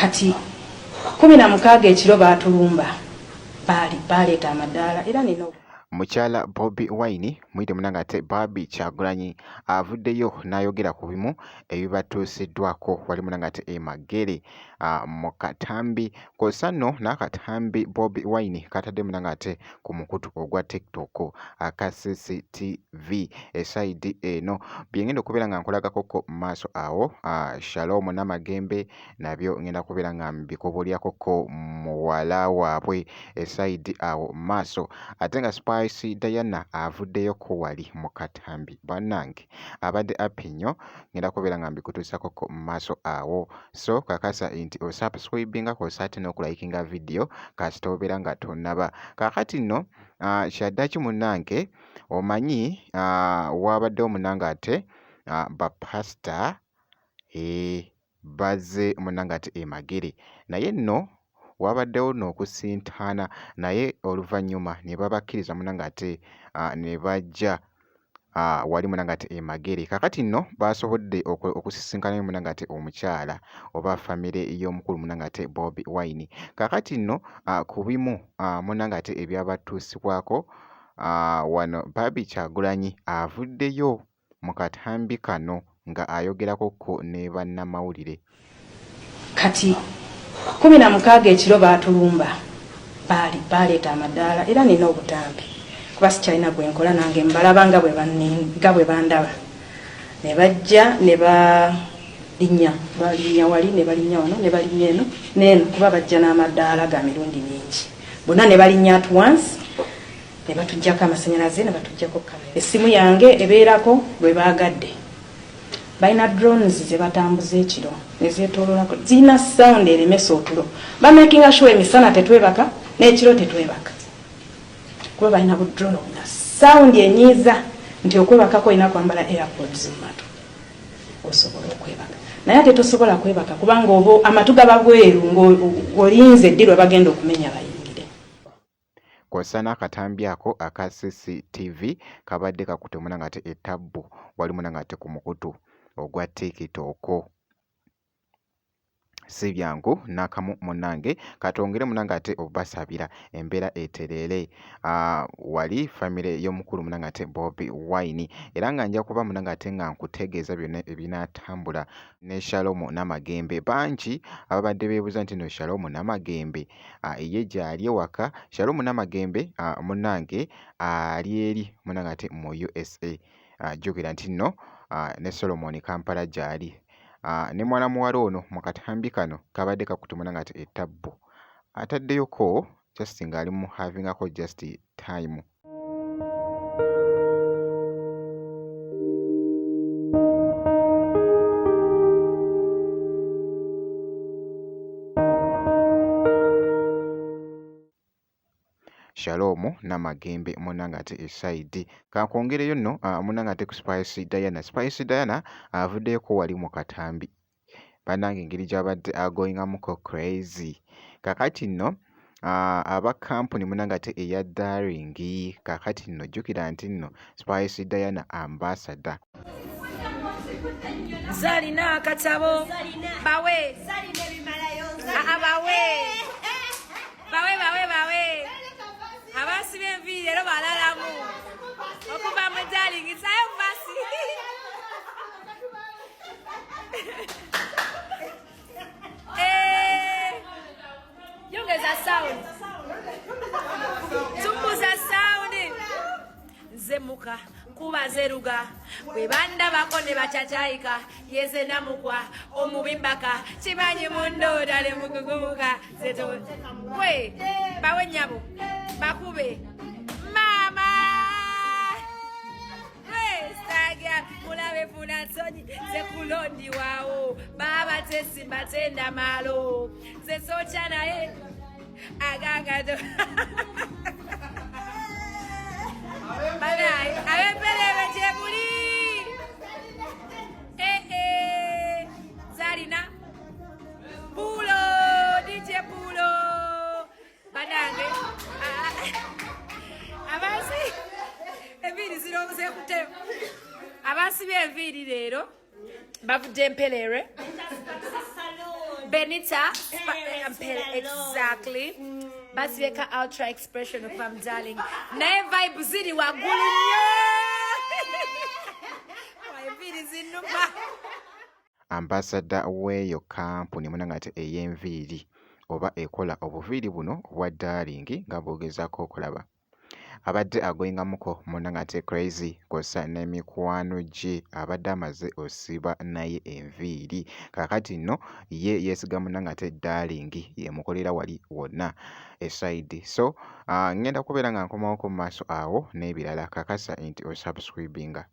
Kati 16 ekiro baatulumba, baali baaleeta amadaala era nina. Mukyala Bobi Wine muyite munange ate Barbie Kyagulanyi avuddeyo n'ayogera ku bimu ebibatuusiddwako wali munange ate e Magere mu katambi kw'ossa nno n'akatambi Bobi Wine katadde munange ate ku mukutu ogwa TikTok aka CCTV esayidi eno bye ngenda okubeera nga nkulagako mu maaso awo. Shalom Namagembe nabyo ngenda kubeera nga mbikubulyako ko muwala waabwe esayidi awo maaso, ate nga Spice Diana avuddeyo ko wali mu katambi, bannange abadde appi nnyo, ngenda kubeera nga mbikutuusako ko mu maaso awo. So kakasa nti osubscribinga kw'ossa ate n'okulayikinga vidiyo kasita obeera nga tonnaba. Kaakati nno kyaddaki munnange omanyi waabaddewo munnange ate bapasita bazze munnange ate e Magere, naye nno waabaddewo nno okusintaana, naye oluvannyuma ne babakkiriza munnange ate ne bajja wali munnange ate e Magere. Kaakati nno baasobodde okusisinkanayo munnange ate omukyala oba famire y'omukulu munnange ate Bobi Wine. Kaakati nno ku bimu munnange ate ebyabatuusibwako wano, Barbie Kyagulanyi avuddeyo mu katambi kano nga ayogerako ko ne bannamawulire. Kati 16 ekiro baatulumba, baali baaleeta amadaala era nina obutambi kuba sikyalina gwe nkola nange, mbalaba nga bwe bandaba. Ne bajja ne balinnya, balinnya wali ne balinnya wano ne balinnya eno n'eno, kuba bajja n'amadaala ga mirundi mingi, bonna ne balinnya at once ne batuggyako amasanyalaze ne batuggyako kamera. Essimu yange ebeerako lwe baagadde. Balina drones ze batambuza ekiro ne zeetooloolako, zirina sound eremesa otulo. Bamakinga sure emisana tetwebaka n'ekiro tetwebaka, kuba balina bu drone obuna sound enyiiza nti okwebakako olina kwambala airpods mu matu osobola okwebaka, naye ate tosobola kwebaka kubanga oba amatu gaba bweru ng'olinze ddi lwe bagenda okumenya bayingire. Kw'ossa n'akatambi ako aka CCTV kabadde kakutte munange ate etabbu wali munange ate ku mukutu ogwa TikTok. Si byangu n'akamu munnange, katwongere munange ate obasabira embeera etereere wali famire y'omukulu munange ate Bobi Wine, era nga nja kuba munange ate nga nkutegeeza byonna ebinaatambula ne Shalom Namagembe. Bangi ababadde beebuuza nti no Shalom Namagembe ye gyali ewaka. Shalom Namagembe munnange ali eri munnange ate mu USA. Jjukira nti nno ne Solomon Kampala gyali ne mwana muwala ono mu katambi kano kabadde kakutte munnange ate ettabbu ataddeyoko just ng'ali mu havingako just time. Shalom Namagembe munange ate esaidi kankwongereyo nno munange ate ku Spice Diana. Spice Diana avuddeyoko wali mu katambi, bannange engeri gy'abadde agoingamuko crazy. Kakati nno aba kampuni munange ate eya Daring, kakati nno jjukira nti nno Spice Diana ambassador. Zalina akatabo bawe bawe bawe bawe bawe abasiba enviiri leero balalamu okuva mu darling sayo basi. Eh, yongeza sound, tumbuza sound. Nze muka kuba zeruga bwe bandabako ne bacacayika yeze namukwa omubimbaka kimanyi mundoda ne mugugumuka gwe bawe nyabo bakube mama saga mulabe funa nsonyi zekulondiwawo baba tesimba tenda malo nze socha naye agangado banaye abemperebe gyebuli. Eh, eh. Zalina pulo DJ pulo banange abansi enviiri zirongozekute abansi b'enviiri leero bavudde emperere. Benita exactly. Basibye ka Ultra Expression okuva mu Darling, naye vibe ziri waggulu nnyo. Enviiri zinnuma. Ambassador w'eyo kampuni munange ate ey'enviiri oba ekola obuviiri buno obwa Darling nga bw'ogezaako okulaba, abadde agoingamuko munange ate crazy kw'ossa n'emikwano gye abadde amaze osiba naye enviiri. Kaakati nno ye yeesiga munange ate Darling y'emukolera wali wonna esayidi. So ngenda kubeera nga nkomawoko mu maaso awo n'ebirala. Kakasa nti osubscribinga.